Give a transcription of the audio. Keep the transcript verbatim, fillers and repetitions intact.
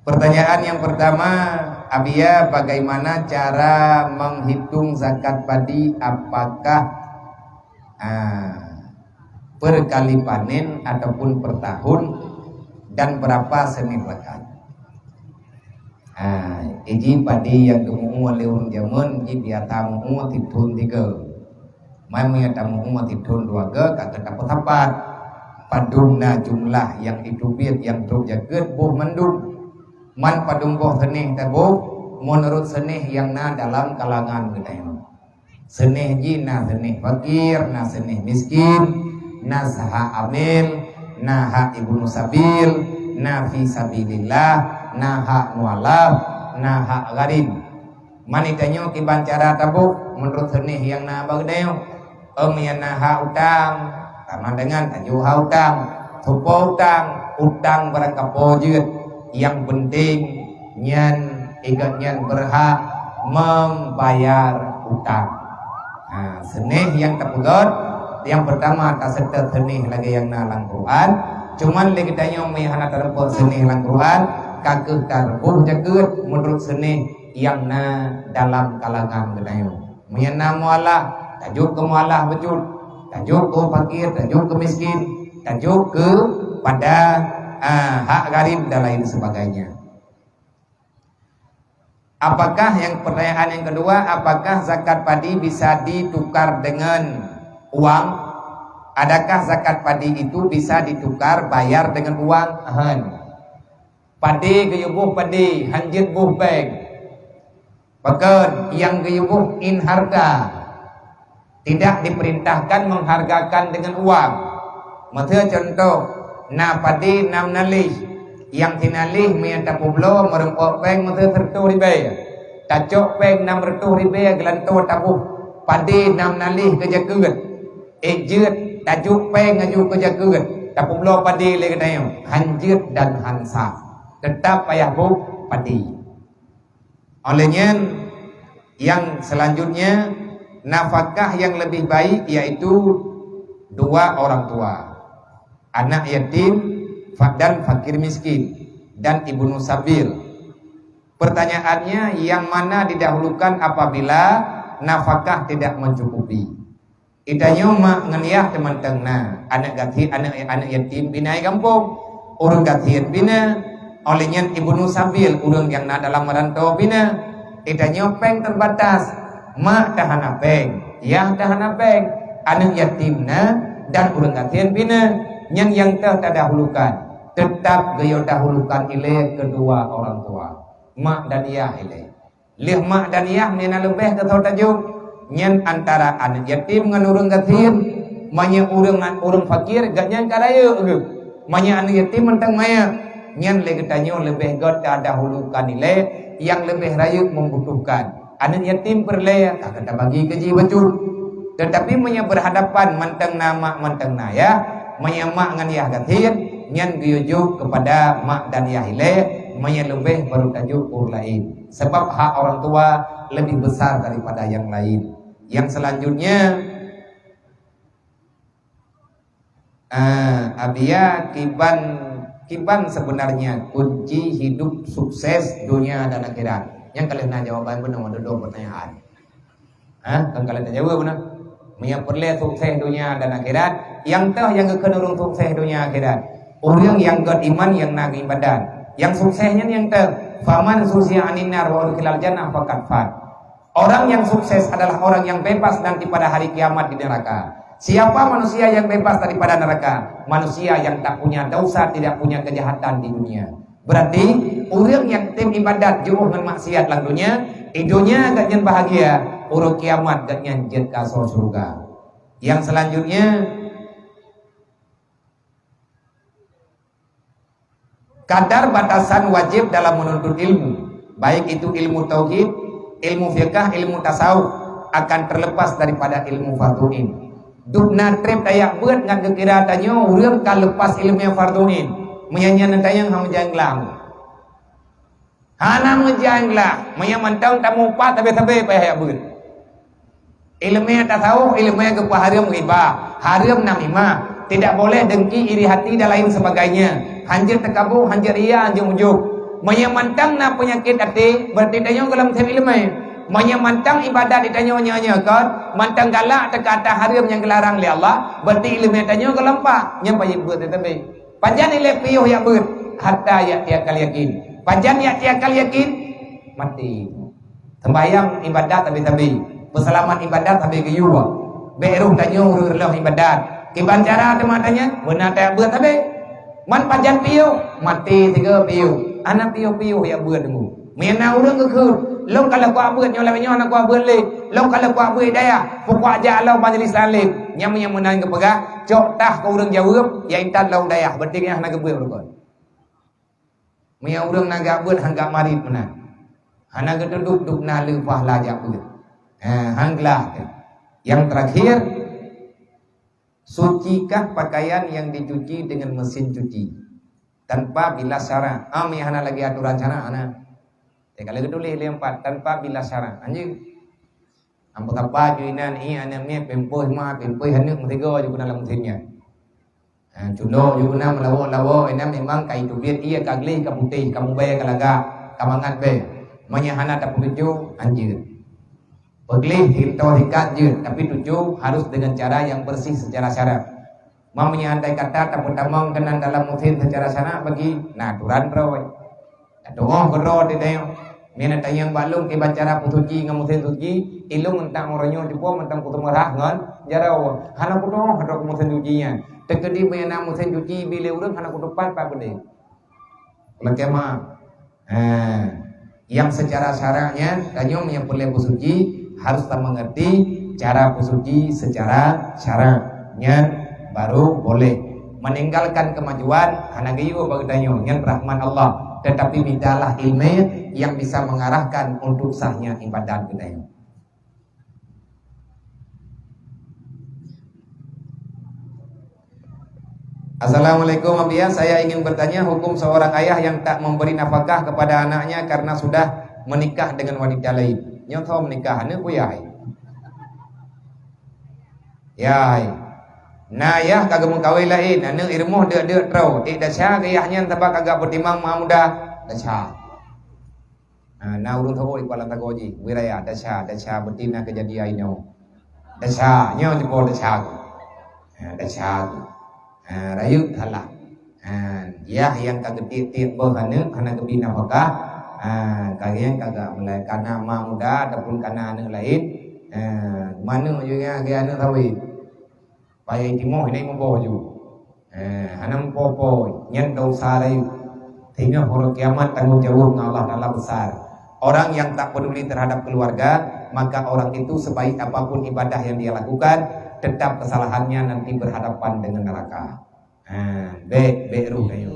Pertanyaan yang pertama, Abiya, bagaimana cara menghitung zakat padi? Apakah, ah, per kali panen ataupun per tahun, dan berapa senih zakat? Ah, iji padi nyang geumeu'ue lé ureueng jameun, ji biasa meu'ue sithon tiga. Man meunyoe tameu'ue sithon dua ga, ka geutanyoe tapeusapat padum na jumlah nyang jiteubiet nyang trok jakeuet boh mandum. Man padum boh senih taboh, meunurot senih nyang na dalam kalangan geutanyoe. Senih jih na senih fakir, na senih miskin, na hak amil, na hak ibnu sabil, na fi sabilillah, na hak mualaf, na hak gharim. Man geutanyoe kiban cara taboh meunurot senih nyang na bak geutanyoe. Em nyang na hak utang, sama dengan tajok hak utang. Soe po utang, utang barang kapo jeuet. Nyang penting nyan, gobnyan berhak membayar utang. Ha, senih nyang tapeugöt, nyang pertama taseutôt senih lagèe nyang na lam Quran. Cuman lé geutanyoe meunyoe hana tareupok senih lam Quran, ka kheueh taboh jakeuet meunurot senih nyang na dalam kalangan geutanyoe. Meunyoe na mualaf, tajok keu mualaf bacut, tajok keu fakir, tajok keu miskin, tajok keu pada, ah, hak gharim dan lain sebagainya. Apakah, yang pertanyaan yang kedua, apakah zakat padi bisa ditukar dengan uang? Adakah zakat padi itu bisa ditukar bayar dengan uang? Hán. Padé geuyue boh padé, hán jeuet boh péng. Pakon nyang geuyue boh in harta. Tidak diperintahkan menghargakan dengan uang. Miseu contoh, na padé nam nalih, nyang sinalih meunyoe tapeubloe meurumpok péng miseu sireutôh ribèe. Tacok péng nam reutôh ribèe geulantoe taboh padé nam nalih keu jakeuet. Ék jeuet, tajok péng laju keu jakeuet, tapeubloe padé lé geutanyoe, hán jeuet dan hán sah. Teutap payah boh padé. Óh lheueh nyan, yang selanjutnya, nafakah yang lebih baik yaitu dua orang tua, anak yatim, fa-, dan fakir miskin, dan ibnu sabil. Pertanyaannya, yang mana didahulukan apabila nafakah tidak mencukupi? Geutanyoe mak ngon yah teumantong na, aneuk gasien, aneuk, aneuk yatim pih na di gampông, ureueng gasien pih na, óh lheueh nyan ibnu sabil, ureueng nyang na dalam rantô pih na. Geutanyoe péng teubatas, mak ta hana péng, yah ta hana péng, aneuk yatim na, dan ureueng gasien pih na. Nyan nyang teuh tadahulukan, teutap geuyue dahulukan ilée keudua orang tua, mak dan yah ilée. Lheueh mak dan yah meunan leubeh teuh tajok, nyan antara aneuk yatim ngon ureueng gasien. Meunyoe ureueng, ureueng fakir, gobnyan ka rayeuk geuh. Meunyoe aneuk yatim mantong manyét, nyan lé geutanyoe leubeh göt tadahulukan ilée nyang leubeh rayeuk membutuhkan. Aneuk yatim peureulée ka geutabagi keu jih bacut. Teutapi meunyoe berhadapan mantong na mak mantong na yah, meunyoe mak ngon yah gasien, nyan geuyue jok keupada mak dan yah ilée, meunyoe leubeh baru tajok ureueng laén. Sebab hak orang tua lebih besar daripada yang lain. Yang selanjutnya, ah, Abiya, kiban, kiban sebenarnya kunci hidup sukses dunia dan akhirat? Nyang ka lheueh na jawaban bunoe dua pertanyaan. Ha, kan ka lheueh tajaweueb bunoe. Meunyoe peureulée sukses dunia dan akhirat, nyang teuh nyang geukheun ureueng sukses dunia akhirat, ureueng nyang göt iman nyang na ibadat. Nyang sukses nyan nyang teuh, "Faman zuhziha 'anin nar wa udkhilal jannah faqad faz." Orang yang sukses adalah orang yang bebas nanti pada hari kiamat di neraka. Siapa manusia yang bebas daripada neraka? Manusia yang tak punya dosa, tidak punya kejahatan di dunia. Berarti, ureueng nyang tem ibadat jiôh ngon maksiat lam dunia, di dunia gobnyan bahagia, uroe kiamat gobnyan jeuet keu asoe syeuruga. Yang selanjutnya, kadar batasan wajib dalam menuntut ilmu, baik itu ilmu tauhid, ilmu fiqah, ilmu tasawuf, akan terlepas daripada ilmu fardhu ain. Dum na treb tajak beuet ngat geukira tanyoe ureueng ka lepas ileumèe fardhu ain. Meunyan nyan tanyoe hana meujan glah. Hana meujan glah, meunyoe mantong tamupat sabe-sabe payah jak beuet. Ileumèe tasawuf, ileumèe geupeuhareuem ghibah, hareuem namimah, tidak boleh dengki, iri hati dan lain sebagainya. Hanjeuet takabur, hanjeuet ria, hanjeuet ujub. Meunyoe mantong na peunyakét até, berarti tanyoe gohlom seb ileumèe. Meunyoe mantong ibadat di tanyoe nyoe-nyoe kon, mantong galak teuka ata hareuem nyang geularang lé Allah, berarti ileumèe tanyoe gohlom pat. Nyan payah beuet teutabé. Pajan ilèe piôh jak beuet? Hatta ya'tiyakal yakin. Pajan ya'tiyakal yakin? Maté. Sembahyang ibadat sabe-sabe. Peuseulamat ibadat sabe geuyue. Bèk roh tanyoe ureueng reuloh ibadat. Kiban cara teuma tanyong, beuna tajak beuet sabe. Man pajan piôh, maté sigoe piôh. Hana piôh-piôh jak beuet teungku. Meunyoe na ureueng geukheun, "Lôn ka lheueh kuat beuet nyoe lagèe nyoe hana kuat beuet lé. Lôn ka lheueh kuat beuet dayah, peukuat jak lom majlis taklim." Nyan meunyoe meunan geupeugah, cok tah keu ureueng jaweueb, jak intat lom dayah, berarti nyan hana geubeuet rukon. Meunyoe ureueng na jak beuet, han jak marit meunan. Hana geutudok dub na le pahala jak beuet. Ha, han glah teuh. Yang terakhir, sucikah pakaian yang dicuci dengan mesin cuci tanpa bilas syarak? Ah, meunyoe hana lagèe aturan syarak, hana. Eh, ka lheueh geutuléh lé empat, tanpa bilas syarak. Anjeut. Ambo sapa ju inan, ih, aneuk miet, pempeuh ma, pempeuh aneuk meusigoe ju keunan lam mesin nyan. Ha, culok ju keunan meulawok-lawok, inan memang ka iteubiet, ie ka gleh, ka putéh, ka mubèe, ka lagak, ka mangat bèe. Meunyoe hana tapeutuju, anjeut. Peugleh, tintoe sikat jeuet, tapi tuju harus dengan cara yang bersih secara syarak. Meunyoe andai kata tapeutamong keunan dalam mesin secara syarak bagi, na aturan droe. Tatu'oh keudroe teuh tanyoe. Meunyoe tanyong bak lôn kiban cara peusuci ngon meusén suci, ilôn mantong uroe nyoe cuba mantong kuteumeuhah ngon jaroe. Hana kutu'oh droe keu meusén suci nyan. Teukeudi meunyoe na meusén suci ibi lé ureueng hana kutupat pat beudé. Lakèe meu'ah. Ha. Yang secara syarak nyan, tanyoe nyang peureulèe peusuci harus tameungerti cara peusuci secara syarak. Nyan baru boleh. Meninggalkan kemajuan hana geuyue bagi tanyoe, nyan rahmat Allah. Tetapi mintalah ilmu yang bisa mengarahkan untuk sahnya ibadat geutanyoe. Assalamualaikum, Abiya. Saya ingin bertanya hukum seorang ayah yang tak memberi nafkah kepada anaknya karena sudah menikah dengan wanita lain. Nyoe tho menikah, aneuk kuyah. Yai. Na yah ka geumeukawen laén, aneuk i rumoh deuk-deuk troe. Ék desya keu yah nyan sabab ka gak peutimang ma muda. Desya. Ha, na ureueng saboh ikuat lam sagoe jih, bui raya, desya, desya, beuti na keujadian inoe. Desya, nyoe jipo desya. Ha, desya. Ha, rayeuk salah. Ha, yah nyang ka geutiek-tiek boh aneuk hana geubri nafkah. Ha, ka nyang ka gak mulai kana ma muda ataupun kana aneuk laén. Ha, maneuk juga aneuk sawi. Payah timoh hana muboh ju. Eh, hana mupo-po, nyan dosa rayeuk. Sehingga hari kiamat tanggung jawab ngon Allah Taala besar. Orang yang tak peduli terhadap keluarga, maka orang itu sebaik apapun ibadah yang dia lakukan, tetap kesalahannya nanti berhadapan dengan neraka. Ha, bèk, bèk roh tanyoe.